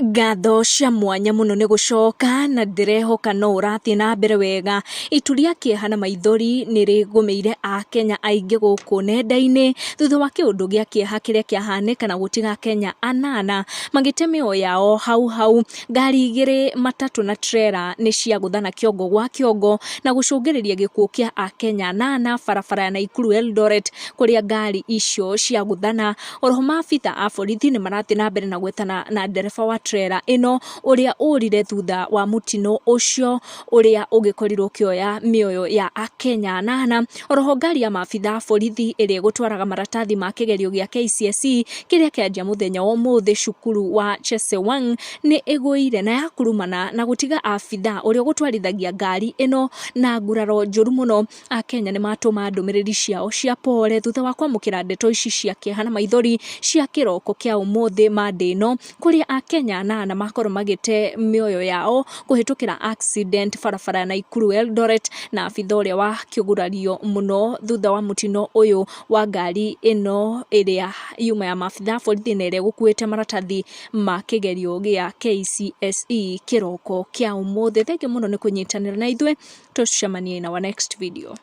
Ngatho cia mwanya mũno nĩ gũcoka na ndĩrehoka no ũrathiĩ na mbere wega. Itu rĩa kĩeha na maithori nĩ rĩgũmĩire Akenya aingĩ gũkũ nenda-inĩ thutha wa kĩũndũ gĩa kĩeha kĩrĩa kĩahanĩka na gũtiga Akenya anana magĩte mĩoyo yao hau hau. Ngari igĩrĩ, matatũ na trela nĩ ciagũthana kĩongo gwa kĩongo na gũcũngĩrĩria gĩkuũ kĩa Akenya anana barabara ya Naikuru Eldoret kũrĩa ngari icio ciagũthana. Oroho maabitha a borithi nĩ marathiĩ na mbere na gwethana na ndereba wa trela ĩno ũrĩa ũrire thutha wa mũtino ũcio ũrĩa ũgĩkorirwo ũkĩoya mĩoyo ya Akenya anana. Oroho ngari ya maabitha a borithi ĩrĩa ĩgũtwaraga maratathi ma kĩgerio gĩa KCSE kĩrĩa kĩanjia mũthenya wa ũmũthĩ cukuru wa Chesewang nĩ ĩgũire na yakurumana na gũtiga abitha ũrĩa ũgũtwarithagia ngari ĩno na nguraro njũru mũno. Akenya nĩ matũma ndũmĩrĩri ciao cia pore thutha wa kwamũkĩra ndeto ici cia kĩeha na maithori cia kĩroko kĩa ũmũthĩ Monday ĩno, kũrĩa Akenya anana makorwo magĩte mĩoyo yao kũhĩtũkĩra accident barabara ya Naikuru Eldoret, na abitha ũrĩa wakĩgurario mũno thutha wa mũtino ũyũ wa ngari ĩno ĩrĩa yuma ya maabitha a borithi na ĩrĩa ĩgũkuĩte maratathi ma kĩgerio gĩa KCSE kĩroko kĩa ũmũthĩ. Thengiũ mũno nĩ kũnyitanĩra na ithuĩ, tũcemanie in our next video.